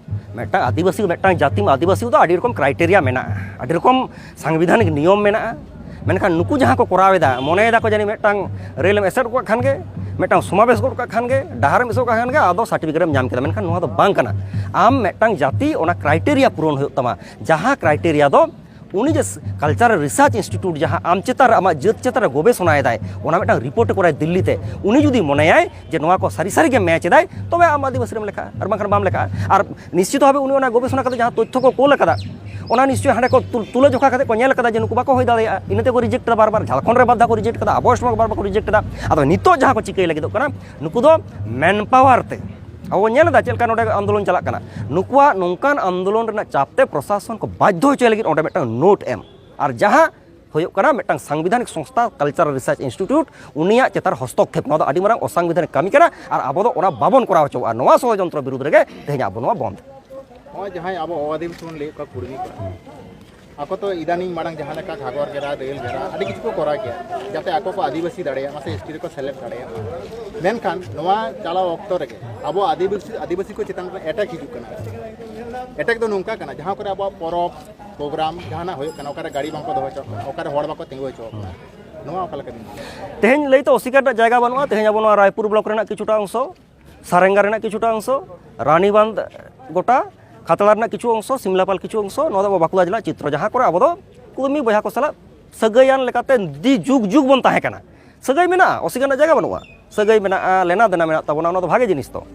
ᱢᱤᱫᱴᱟᱝ ᱟᱹᱫᱤᱵᱟᱹᱥᱤ, ᱢᱤᱫᱴᱟᱝ ᱡᱟᱹᱛᱤ, ᱟᱹᱫᱤᱵᱟᱹᱥᱤ ᱫᱚ ᱟᱹᱰᱤ ᱨᱚᱠᱚᱢ ᱠᱨᱟᱭᱴᱮᱨᱤᱭᱟ ᱢᱮᱱᱟᱜᱼᱟ, ᱟᱹᱰᱤ ᱨᱚᱠᱚᱢ ᱥᱟᱝᱵᱤᱫᱷᱟᱱᱤᱠ ᱱᱤᱭᱚᱢ ᱢᱮᱱᱟᱜᱼᱟ᱾ ᱢᱮᱱᱠᱷᱟᱱ ᱱᱩᱠᱩ ᱡᱟᱦᱟᱸ ᱠᱚ ᱠᱚᱨᱟᱣ ᱮᱫᱟ, ᱢᱚᱱᱮᱭ ᱫᱟᱠᱚ ᱡᱟᱹᱱᱤᱡ ᱢᱤᱫᱴᱟᱝ ᱨᱮᱞ ᱮᱢ ᱮᱥᱮᱫ ᱜᱚᱫ ᱠᱟᱜ ᱠᱷᱟᱱ ᱜᱮ, ᱢᱤᱫᱴᱟᱝ ᱥᱚᱢᱟᱵᱮᱥ ᱜᱚᱫ ᱠᱟᱜ ᱠᱷᱟᱱ ᱜᱮ, ᱰᱟᱦᱟᱨ ᱮᱢ ᱮᱥᱮᱫ ᱜᱚᱫ ᱠᱟᱜ ᱠᱷᱟᱱ ᱜᱮ ᱟᱫᱚ ᱥᱟᱨᱴᱤᱯᱷᱤᱠᱮᱴ ᱮᱢ ᱧᱟᱢ ᱠᱮᱫᱟ᱾ ᱢᱮᱱᱠᱷᱟᱱ ᱱᱚᱣᱟ ᱫᱚ ᱵᱟᱝ ᱠᱟᱱᱟ᱾ ᱟᱢ ᱢᱤᱫᱴᱟᱝ ᱡᱟᱹᱛᱤ ᱚᱱᱟ ᱠᱨᱟᱭᱴᱮᱨᱤᱭᱟ ᱯᱩᱨᱚᱱ ᱦᱩᱭᱩᱜ ᱛᱟᱢᱟ᱾ ᱡᱟᱦᱟᱸ ᱠᱨᱟᱭᱴᱮᱨᱤᱭᱟ ᱫᱚ ᱩᱱᱤ ᱡᱮ ᱠᱟᱞᱪᱟᱨᱟᱞ ᱨᱤᱥᱟᱨᱪ ᱤᱱᱥᱴᱤᱴᱤᱭᱩᱴ ᱡᱟᱦᱟᱸ ᱟᱢ ᱪᱮᱛᱟᱱ ᱨᱮ, ᱟᱢᱟᱜ ᱡᱟᱹᱛ ᱪᱮᱛᱟᱱ ᱨᱮ ᱜᱚᱵᱮᱥᱚᱱᱟᱭᱮᱫᱟᱭ, ᱚᱱᱟ ᱢᱤᱫᱴᱟᱝ ᱨᱤᱯᱳᱨᱴ ᱮ ᱠᱚᱨᱟᱭ ᱫᱤᱞᱞᱤ ᱛᱮ, ᱩᱱᱤ ᱡᱩᱫᱤ ᱢᱚᱱᱮᱭᱟᱭ ᱡᱮ ᱱᱚᱣᱟ ᱠᱚ ᱥᱟᱹᱨᱤ ᱥᱟᱹᱨᱤ ᱜᱮ ᱢᱮᱪ ᱮᱫᱟᱭ, ᱛᱚᱵᱮ ᱟᱢ ᱟᱹᱫᱤᱵᱟᱹᱥᱤ ᱨᱮᱢ ᱞᱮᱠᱷᱟᱜᱼᱟ, ᱟᱨ ᱵᱟᱝᱠᱷᱟᱱ ᱵᱟᱢ ᱞᱮᱠᱷᱟᱜᱼᱟ᱾ ᱟᱨ ᱱᱤᱥᱪᱤᱛ ᱵᱷᱟᱵᱮ ᱩᱱᱤ ᱚᱱᱟ ᱜᱚᱵᱮᱥᱚᱱᱟ ᱠᱟᱛᱮ ᱡᱟᱦᱟᱸ ᱛᱚᱛᱛᱷᱚ ᱠᱚ ᱠᱳᱞ ᱟᱠᱟᱫᱟ, ᱚᱱᱟ ᱱᱤᱥᱪᱚᱭ ᱦᱟᱸᱰᱮ ᱠᱚ ᱛᱩᱞ-, ᱛᱩᱞᱟᱹ ᱡᱚᱠᱷᱟ ᱠᱟᱛᱮ ᱠᱚ ᱧᱮᱞ ᱟᱠᱟᱫᱟ ᱡᱮ ᱱᱩᱠᱩ ᱵᱟᱠᱚ ᱦᱩᱭ ᱫᱟᱲᱮᱭᱟᱜᱼᱟ, ᱤᱱᱟᱹ ᱛᱮᱠᱚ ᱨᱤᱡᱮᱠᱴ ᱮᱫᱟ ᱵᱟᱨ ᱵᱟᱨ᱾ ᱡᱷᱟᱲᱠᱷᱚᱸᱰ ᱨᱮ ᱵᱟᱨ ᱫᱷᱟᱣ ᱠᱚ ᱨᱤᱡᱮᱠᱴ ᱠᱟᱫᱟ, ᱟᱵᱚ ᱥᱚᱢᱟᱡᱽ ᱵᱟᱨ ᱵᱟᱨ ᱠᱚ ᱨᱤᱡᱮᱠᱴ ᱮᱫᱟ᱾ ᱟᱫᱚ ᱱᱤᱛᱚᱜ ᱡᱟᱦᱟᱸ ᱠᱚ ᱪᱤᱠᱟᱹᱭ ᱞᱟᱹᱜᱤᱫᱚᱜ ᱠᱟᱱᱟ, ᱱᱩᱠᱩ ᱫᱚ ᱢᱮᱱ ᱯᱟᱣᱟᱨ ᱛᱮ ᱟᱵᱚ ᱵᱚᱱ ᱧᱮᱞ ᱮᱫᱟ ᱪᱮᱫ ᱞᱮᱠᱟ ᱱᱚᱰᱮ ᱟᱱᱫᱳᱞᱚᱱ ᱪᱟᱞᱟᱜ ᱠᱟᱱᱟ᱾ ᱱᱩᱠᱩᱣᱟᱜ ᱱᱚᱝᱠᱟᱱ ᱟᱱᱫᱳᱞᱚᱱ ᱨᱮᱱᱟᱜ ᱪᱟᱯ ᱛᱮ ᱯᱨᱚᱥᱟᱥᱚᱱ ᱠᱚ ᱵᱟᱫᱽᱫᱷᱚ ᱦᱚᱪᱚᱭ ᱞᱟᱹᱜᱤᱫ ᱚᱸᱰᱮ ᱢᱤᱫᱴᱟᱝ ᱱᱳᱴ ᱮᱢ, ᱟᱨ ᱡᱟᱦᱟᱸ ᱦᱩᱭᱩᱜ ᱠᱟᱱᱟ ᱢᱤᱫᱴᱟᱝ ᱥᱟᱝᱵᱤᱫᱷᱟᱱᱤᱠ ᱥᱚᱝᱥᱛᱷᱟ Cultural Research Institute, ᱩᱱᱤᱭᱟᱜ ᱪᱮᱛᱟᱱ ᱨᱮ ᱦᱚᱥᱛᱚᱠᱠᱷᱮᱯ, ᱱᱚᱣᱟ ᱫᱚ ᱟᱹᱰᱤ ᱢᱟᱨᱟᱝ ᱚᱥᱟᱝᱵᱤᱫᱷᱟᱱᱤᱠ ᱠᱟᱹᱢᱤ ᱠᱟᱱᱟ᱾ ᱟᱨ ᱟᱵᱚ ᱫᱚ ᱚᱱᱟ ᱵᱟᱵᱚᱱ ᱠᱚᱨᱟᱣ ᱦᱚᱪᱚᱣᱟᱜᱼᱟ᱾ ᱱᱚᱣᱟ ᱥᱚᱲᱚᱡᱚᱱᱛᱨᱚ ᱵᱤᱨᱩᱫᱽ ᱨᱮᱜᱮ ᱛᱮᱦᱮᱧ ᱟᱵᱚ ᱱᱚᱣᱟ ᱵᱚᱱᱫᱷ᱾ ᱱᱚᱜᱼᱚᱭ ᱡᱟᱦᱟᱸᱭ ᱟᱵᱚ ᱚ ᱟᱹᱫᱤᱵᱟᱹᱥᱤ ᱵᱚᱱ ᱞᱟᱹᱭᱮᱫ ᱠᱚᱣᱟ ᱠᱩᱲᱢᱤ ᱠᱚ, ᱟᱠᱚ ᱛᱚ ᱤᱫᱟᱱᱤᱝ ᱢᱟᱲᱟᱝ ᱡᱟᱦᱟᱸ ᱞᱮᱠᱟ ᱜᱷᱟᱜᱚᱨ ᱜᱷᱮᱨᱟ, ᱨᱮᱞ ᱜᱷᱮᱨᱟ, ᱟᱹᱰᱤ ᱠᱤᱪᱷᱩ ᱠᱚ ᱠᱚᱨᱟᱣ ᱠᱮᱭᱟ, ᱡᱟᱛᱮ ᱟᱠᱚ ᱠᱚ ᱟᱹᱫᱤᱵᱟᱹᱥᱤ ᱫᱟᱲᱮᱭᱟᱜ ᱢᱟ ᱥᱮ ᱮᱥ ᱴᱤ ᱨᱮᱠᱚ ᱥᱮᱞᱮᱫ ᱫᱟᱲᱮᱭᱟᱜ ᱢᱟ᱾ ᱢᱮᱱᱠᱷᱟᱱ ᱱᱚᱣᱟ ᱪᱟᱞᱟᱣ ᱚᱠᱛᱚ ᱨᱮᱜᱮ ᱟᱵᱚ ᱟᱹᱫᱤᱵᱟᱹᱥᱤ, ᱟᱹᱫᱤᱵᱟᱹᱥᱤ ᱠᱚ ᱪᱮᱛᱟᱱ ᱨᱮ ᱮᱴᱮᱠ ᱦᱤᱡᱩᱜ ᱠᱟᱱᱟ᱾ ᱮᱴᱮᱠ ᱫᱚ ᱱᱚᱝᱠᱟ ᱠᱟᱱᱟ, ᱡᱟᱦᱟᱸ ᱠᱚᱨᱮ ᱟᱵᱚᱣᱟᱜ ᱯᱚᱨᱚᱵᱽ, ᱯᱨᱳᱜᱨᱟᱢ ᱡᱟᱦᱟᱱᱟᱜ ᱦᱩᱭᱩᱜ ᱠᱟᱱᱟ, ᱚᱠᱟᱨᱮ ᱜᱟᱹᱰᱤ ᱵᱟᱝᱠᱚ ᱫᱚᱦᱚ ᱦᱚᱪᱚᱣᱟᱜ ᱠᱟᱱᱟ, ᱚᱠᱟᱨᱮ ᱦᱚᱲ ᱵᱟᱠᱚ ᱛᱤᱸᱜᱩ ᱦᱚᱪᱚᱣᱟᱜ ᱠᱟᱱᱟ, ᱱᱚᱣᱟ ᱚᱠᱟ ᱞᱮᱠᱟ ᱵᱤᱱ ᱧᱮᱞᱟ? ᱛᱮᱦᱮᱧ ᱞᱟᱹᱭᱛᱮ ᱚᱥᱤᱠᱟᱨ ᱨᱮᱱᱟᱜ ᱡᱟᱭᱜᱟ ᱵᱟᱹᱱᱩᱜᱼᱟ᱾ ᱛᱮᱦᱮᱧ ᱟᱵᱚ ᱱᱚᱣᱟ ᱨᱟᱭᱯᱩᱨ ᱵᱞᱚᱠ ᱨᱮᱱᱟᱜ ᱠᱤᱪᱷᱩᱴᱟ ᱚᱝᱥᱚ, ᱥᱟᱨᱮᱝᱜᱟ ᱨᱮᱱᱟᱜ ᱠᱤᱪᱷᱩᱴᱟ ᱚᱝᱥᱚ, ᱨᱟᱱᱤᱵᱟᱸᱫᱷ ᱜᱚᱴᱟ, ᱠᱷᱟᱛᱲᱟ ᱨᱮᱱᱟᱜ ᱠᱤᱪᱷᱩ ᱚᱝᱥᱚ, ᱥᱤᱢᱞᱟᱯᱟᱞ ᱠᱤᱪᱷᱩ ᱚᱝᱥᱚ, ᱱᱚᱣᱟ ᱫᱚ ᱟᱵᱚ ᱵᱟᱸᱠᱩᱲᱟ ᱡᱮᱞᱟ ᱪᱤᱛᱨᱚ, ᱡᱟᱦᱟᱸ ᱠᱚᱨᱮ ᱟᱵᱚ ᱫᱚ ᱠᱩᱲᱢᱤ ᱵᱚᱭᱦᱟ ᱠᱚ ᱥᱟᱞᱟᱜ ᱥᱟᱹᱜᱟᱹᱭᱟᱱ ᱞᱮᱠᱟᱛᱮ ᱫᱤ ᱡᱩᱜᱽ ᱡᱩᱜᱽ ᱵᱚᱱ ᱛᱟᱦᱮᱸ ᱠᱟᱱᱟ᱾ ᱥᱟᱹᱜᱟᱹᱭ ᱢᱮᱱᱟᱜᱼᱟ, ᱚᱥᱤᱠᱟᱨ ᱨᱮᱱᱟᱜ ᱡᱟᱭᱜᱟ ᱵᱟᱹᱱᱩᱜᱼᱟ᱾ ᱥᱟᱹᱜᱟᱹᱭ ᱢᱮᱱᱟᱜᱼᱟ, ᱞᱮᱱᱟ ᱫᱮᱱᱟ ᱢᱮᱱᱟᱜ ᱛᱟᱵᱚᱱᱟ, ᱚᱱᱟ ᱫᱚ ᱵᱷᱟᱜᱮ ᱡᱤᱱᱤᱥ ᱛᱚ᱾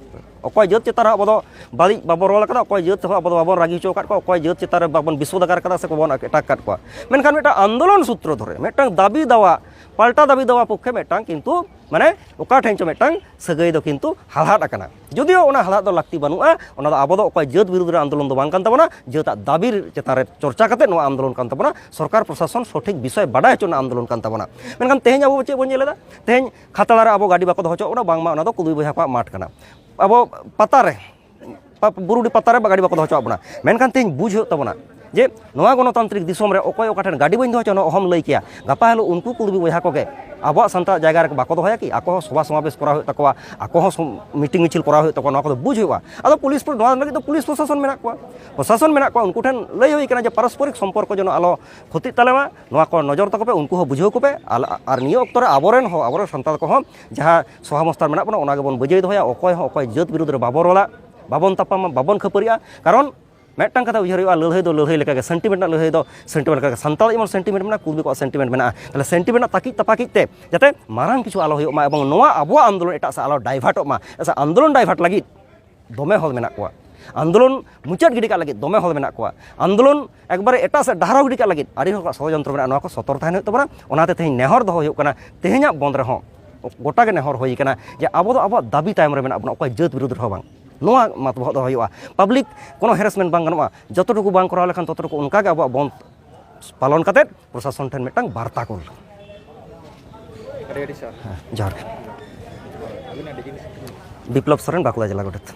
ᱚᱠᱚᱭ ᱡᱟᱹᱛ ᱪᱮᱛᱟᱱ ᱨᱮ ᱟᱵᱚ ᱫᱚ ᱵᱟᱹᱲᱤᱡ ᱵᱟᱵᱚᱱ ᱨᱚᱲ ᱟᱠᱟᱫᱟ, ᱚᱠᱚᱭ ᱡᱟᱹᱛ ᱛᱮᱦᱚᱸ ᱟᱵᱚ ᱫᱚ ᱵᱟᱵᱚᱱ ᱨᱟᱹᱜᱤ ᱦᱚᱪᱚ ᱟᱠᱟᱫ ᱠᱚᱣᱟ, ᱚᱠᱚᱭ ᱡᱟᱹᱛ ᱪᱮᱛᱟᱱ ᱨᱮ ᱵᱟᱵᱚᱱ ᱵᱤᱥᱯᱚᱫᱟᱜᱟᱨ ᱟᱠᱟᱫᱟ ᱥᱮ ᱵᱟᱵᱚᱱ ᱮᱴᱟᱠ ᱟᱠᱟᱫ ᱠᱚᱣᱟ᱾ ᱢᱮᱱᱠᱷᱟᱱ ᱢᱤᱫᱴᱟᱝ ᱟᱱᱫᱳᱞᱚᱱ ᱥᱩᱛᱨᱚ ᱫᱷᱚᱨᱮ, ᱢᱤᱫᱴᱟᱝ ᱫᱟᱹᱵᱤ ᱫᱟᱣᱟ, ᱯᱟᱞᱴᱟ ᱫᱟᱹᱵᱤ ᱫᱟᱣᱟ ᱯᱚᱠᱠᱷᱮ ᱢᱤᱫᱴᱟᱝ ᱠᱤᱱᱛᱩ ᱢᱟᱱᱮ ᱚᱠᱟ ᱴᱷᱮᱱ ᱪᱚ ᱢᱤᱫᱴᱟᱝ ᱥᱟᱹᱜᱟᱹᱭ ᱫᱚ ᱠᱤᱱᱛᱩ ᱦᱟᱞᱦᱟᱫ ᱟᱠᱟᱱᱟ᱾ ᱡᱩᱫᱤᱭᱳ ᱚᱱᱟ ᱦᱟᱞᱦᱟᱫ ᱫᱚ ᱞᱟᱹᱠᱛᱤ ᱵᱟᱹᱱᱩᱜᱼᱟ, ᱚᱱᱟ ᱫᱚ ᱟᱵᱚ ᱫᱚ ᱚᱠᱚᱭ ᱡᱟᱹᱛ ᱵᱤᱨᱩᱫᱽ ᱨᱮ ᱟᱱᱫᱳᱞᱚᱱ ᱫᱚ ᱵᱟᱝ ᱠᱟᱱ ᱛᱟᱵᱚᱱᱟ, ᱡᱟᱹᱛᱟᱜ ᱫᱟᱹᱵᱤ ᱪᱮᱛᱟᱱ ᱨᱮ ᱪᱚᱨᱪᱟ ᱠᱟᱛᱮ ᱱᱚᱣᱟ ᱟᱱᱫᱳᱞᱚᱱ ᱠᱟᱱ ᱛᱟᱵᱚᱱᱟ, ᱥᱚᱨᱠᱟᱨ ᱯᱨᱚᱥᱟᱥᱚᱱ ᱥᱚᱴᱷᱤᱠ ᱵᱤᱥᱚᱭ ᱵᱟᱰᱟᱭ ᱦᱚᱪᱚ ᱨᱮᱱᱟᱜ ᱟᱱᱫᱳᱞᱚᱱ ᱠᱟᱱ ᱛᱟᱵᱚᱱᱟ᱾ ᱢᱮᱱᱠᱷᱟᱱ ᱛᱮᱦᱮᱧ ᱟᱵᱚ ᱪᱮᱫ ᱵᱚᱱ ᱧᱮᱞ ᱮᱫᱟ? ᱛᱮᱦᱮᱧ ᱠᱷᱟᱛᱲᱟ ᱨᱮ ᱟᱵᱚ ᱜᱟᱹᱰᱤ ᱵᱟᱠᱚ ᱫᱚᱦᱚ ᱦᱚᱪᱚ ᱟᱵᱚᱱᱟ, ᱵᱟᱝᱢᱟ ᱚᱱᱟ ᱫᱚ ᱠᱩᱲᱢᱤ ᱵᱚᱭᱦᱟ ᱠᱚᱣᱟᱜ ᱢᱟᱴᱷ ᱠᱟᱱᱟ᱾ ᱟᱵᱚ ᱯᱟᱛᱟ ᱨᱮ, ᱯᱟ-, ᱵᱩᱨᱩᱰᱤ ᱯᱟᱛᱟ ᱨᱮ ᱜᱟᱹᱰᱤ ᱵᱟᱠᱚ ᱫᱚᱦᱚ ᱦᱚᱪᱚ ᱟᱵᱚᱱᱟ᱾ ᱢᱮᱱᱠᱷᱟᱱ ᱛᱮᱦᱮᱧ ᱵᱩᱡᱽ ᱦᱩᱭᱩᱜ ᱛᱟᱵᱚᱱᱟ ᱡᱮ ᱱᱚᱣᱟ ᱜᱚᱱᱚᱛᱟᱱᱛᱨᱤᱠ ᱫᱤᱥᱚᱢ ᱨᱮ ᱚᱠᱚᱭ ᱚᱠᱟ ᱴᱷᱮᱱ ᱜᱟᱹᱰᱤ ᱵᱟᱹᱧ ᱫᱚᱦᱚ ᱦᱚᱪᱚ, ᱚᱱᱟ ᱚᱦᱚᱢ ᱞᱟᱹᱭ ᱠᱮᱭᱟ᱾ ᱜᱟᱯᱟ ᱦᱤᱞᱳᱜ ᱩᱱᱠᱩ ᱠᱩᱲᱢᱤ ᱵᱚᱭᱦᱟ ᱠᱚᱜᱮ ᱟᱵᱚᱣᱟᱜ ᱥᱟᱱᱛᱟᱲ ᱡᱟᱭᱜᱟ ᱨᱮ ᱵᱟᱠᱚ ᱫᱚᱦᱚᱭᱟ ᱠᱤ? ᱟᱠᱚ ᱦᱚᱸ ᱥᱚᱵᱷᱟ ᱥᱚᱢᱟᱵᱮᱥ ᱠᱚᱨᱟᱣ ᱦᱩᱭᱩᱜ ᱛᱟᱠᱚᱣᱟ, ᱟᱠᱚ ᱦᱚᱸ ᱥᱚᱢ-, ᱢᱤᱴᱤᱝ ᱢᱤᱪᱷᱤᱞ ᱠᱚᱨᱟᱣ ᱦᱩᱭᱩᱜ ᱛᱟᱠᱚᱣᱟ, ᱱᱚᱣᱟ ᱠᱚᱫᱚ ᱵᱩᱡᱽ ᱦᱩᱭᱩᱜᱼᱟ᱾ ᱟᱫᱚ ᱯᱩᱞᱤᱥ ᱯᱨᱚ-, ᱱᱚᱣᱟ ᱞᱟᱹᱜᱤᱫ ᱫᱚ ᱯᱩᱞᱤᱥ ᱯᱨᱚᱥᱟᱥᱚᱱ ᱢᱮᱱᱟᱜ ᱠᱚᱣᱟ, ᱯᱨᱚᱥᱟᱥᱚᱱ ᱢᱮᱱᱟᱜ ᱠᱚᱣᱟ, ᱩᱱᱠᱩ ᱴᱷᱮᱱ ᱞᱟᱹᱭ ᱦᱩᱭ ᱠᱟᱱᱟ ᱡᱮ ᱯᱟᱨᱚᱥᱯᱚᱨᱤᱠ ᱥᱚᱢᱯᱚᱨᱠᱚ ᱡᱮᱱᱚ ᱟᱞᱚ ᱠᱷᱚᱛᱤᱜ ᱛᱟᱞᱮ ᱢᱟ, ᱱᱚᱣᱟ ᱠᱚ ᱱᱚᱡᱚᱨ ᱛᱟᱠᱚ ᱯᱮ, ᱩᱱᱠᱩ ᱦᱚᱸ ᱵᱩᱡᱷᱟᱹᱣ ᱠᱚᱯᱮ᱾ ᱟᱞ-, ᱟᱨ ᱱᱤᱭᱟᱹ ᱚᱠᱛᱚ ᱨᱮ ᱟᱵᱚᱨᱮᱱ ᱦᱚᱸ, ᱟᱵᱚᱨᱮᱱ ᱥᱟᱱᱛᱟᱲ ᱠᱚᱦᱚᱸ ᱡᱟᱦᱟᱸ ᱥᱚᱦᱟᱵᱚᱥᱛᱷᱟ ᱨᱮ ᱢᱮᱱᱟᱜ ᱵᱚᱱᱟ, ᱚᱱᱟ ᱜᱮᱵᱚᱱ ᱵᱟᱹᱡᱟᱹᱭ ᱫᱚᱦᱚᱭᱟ᱾ ᱚᱠᱚᱭ ᱦᱚᱸ ᱚᱠᱚᱭ ᱡᱟᱹᱛ ᱵᱤᱨᱩᱫᱽ ᱨᱮ ᱵᱟᱵᱚᱱ ᱨᱚᱲᱟ, ᱵᱟᱵᱚᱱ ᱛᱟᱯᱟᱢᱟ, ᱵᱟᱵᱚᱱ ᱠᱷᱟᱹᱯᱟᱹᱨᱤᱜᱼᱟ᱾ ᱠᱟᱨᱚᱱ ᱢᱤᱫᱴᱟᱝ ᱠᱟᱛᱷᱟ ᱩᱭᱦᱟᱹᱨ ᱦᱩᱭᱩᱜᱼᱟ, ᱞᱟᱹᱲᱦᱟᱹᱭ ᱫᱚ ᱞᱟᱹᱲᱦᱟᱹᱭ ᱞᱮᱠᱟᱜᱮ, ᱥᱮᱱᱴᱤᱢᱮᱱᱴ ᱨᱮᱱᱟᱜ ᱞᱟᱹᱲᱦᱟᱹᱭ ᱫᱚ ᱥᱮᱱᱴᱤᱢᱮᱱᱴ ᱞᱮᱠᱟᱜᱮ᱾ ᱥᱟᱱᱛᱟᱲ ᱡᱮᱢᱚᱱ ᱥᱮᱱᱴᱤᱢᱮᱱᱴ ᱢᱮᱱᱟᱜᱼᱟ, ᱠᱩᱲᱢᱤ ᱠᱚᱣᱟᱜ ᱥᱮᱱᱴᱤᱢᱮᱱᱴ ᱢᱮᱱᱟᱜᱼᱟ᱾ ᱛᱟᱦᱞᱮ ᱥᱮᱱᱴᱤᱢᱮᱱᱴ ᱨᱮᱱᱟᱜ ᱛᱟᱹᱠᱤᱡ ᱛᱟᱯᱟᱠᱤᱡ ᱛᱮ ᱡᱟᱛᱮ ᱢᱟᱨᱟᱝ ᱠᱤᱪᱷᱩ ᱟᱞᱚ ᱦᱩᱭᱩᱜ ᱢᱟ ᱮᱵᱚᱝ ᱱᱚᱣᱟ ᱟᱵᱚᱣᱟᱜ ᱟᱱᱫᱳᱞᱚᱱ ᱮᱴᱟᱜ ᱥᱮᱫ ᱟᱞᱚ ᱰᱟᱭᱵᱷᱟᱨᱴᱚᱜ ᱢᱟ᱾ ᱟᱪᱪᱷᱟ, ᱟᱱᱫᱳᱞᱚᱱ ᱰᱟᱭᱵᱷᱟᱨᱴ ᱞᱟᱹᱜᱤᱫ ᱫᱚᱢᱮ ᱦᱚᱲ ᱢᱮᱱᱟᱜ ᱠᱚᱣᱟ, ᱟᱱᱫᱳᱞᱚᱱ ᱢᱩᱪᱟᱹᱫ ᱜᱤᱰᱤ ᱠᱟᱜ ᱞᱟᱹᱜᱤᱫ ᱫᱚᱢᱮ ᱦᱚᱲ ᱢᱮᱱᱟᱜ ᱠᱚᱣᱟ, ᱟᱱᱫᱳᱞᱚᱱ ᱮᱠᱵᱟᱨᱮ ᱮᱴᱟᱜ ᱥᱮᱫ ᱰᱟᱦᱟᱨᱟᱣ ᱜᱤᱰᱤ ᱠᱟᱜ ᱞᱟᱹᱜᱤᱫ ᱟᱹᱰᱤ ᱦᱚᱲ ᱠᱚᱣᱟᱜ ᱥᱚᱲᱚᱡᱚᱱᱛᱨᱚ ᱢᱮᱱᱟᱜᱼᱟ᱾ ᱱᱚᱣᱟ ᱠᱚ ᱥᱚᱛᱚᱨ ᱛᱟᱦᱮᱱ ᱦᱩᱭᱩᱜ ᱛᱟᱵᱚᱱᱟ᱾ ᱚᱱᱟᱛᱮ ᱛᱮᱦᱮᱧ ᱱᱮᱦᱚᱨ ᱫᱚᱦᱚ ᱦᱩᱭᱩᱜ ᱠᱟᱱᱟ, ᱛᱮᱦᱮᱧᱟᱜ ᱵᱚᱱᱫ ᱨᱮᱦᱚᱸ ᱜᱚᱴᱟ ᱜᱮ ᱱᱮᱦᱚᱨ ᱦᱩᱭ ᱠᱟᱱᱟ ᱡᱮ ᱟᱵᱚ ᱫᱚ ᱟᱵᱚᱣᱟᱜ ᱫᱟᱹᱵᱤ ᱛᱟᱭᱚᱢ ᱨᱮ ᱢᱮᱱᱟᱜ ᱵᱚᱱᱟ, ᱚᱠᱚᱭ ᱡᱟᱹᱛ ᱵᱤᱨᱩᱫᱷ ᱨᱮᱦᱚᱸ ᱵᱟᱝ᱾ ᱱᱚᱣᱟ ᱢᱟᱛ ᱵᱚᱦᱚᱜ ᱫᱚ ᱦᱩᱭᱩᱜᱼᱟ᱾ ᱯᱟᱵᱽᱞᱤᱠ ᱠᱳᱱᱳ ᱦᱮᱨᱮᱥᱢᱮᱱᱴ ᱵᱟᱝ ᱜᱟᱱᱚᱜᱼᱟ, ᱡᱚᱛᱚᱴᱩᱠᱩ ᱵᱟᱝ ᱠᱚᱨᱟᱣ ᱞᱮᱠᱷᱟᱱ ᱛᱚᱛᱚᱴᱩᱠᱩ ᱚᱱᱠᱟᱜᱮ ᱟᱵᱚᱣᱟᱜ ᱵᱚᱱᱫᱷ ᱯᱟᱞᱚᱱ ᱠᱟᱛᱮᱫ ᱯᱨᱚᱥᱟᱥᱚᱱ ᱴᱷᱮᱱ ᱢᱤᱫᱴᱟᱝ ᱵᱟᱨᱛᱟ ᱠᱩᱞ᱾ ᱟᱹᱰᱤ ᱟᱹᱰᱤ ᱥᱟᱨ᱾ ᱦᱮᱸ, ᱡᱚᱦᱟᱨ ᱜᱮ᱾ ᱟᱹᱵᱤᱱᱟᱜ ᱰᱤᱡᱤᱜᱱᱮᱥᱚᱱ? ᱵᱤᱯᱞᱚᱵ ᱥᱚᱨᱮᱱ, ᱵᱟᱸᱠᱩᱲᱟ ᱡᱮᱞᱟ ᱜᱚᱰᱮᱛ᱾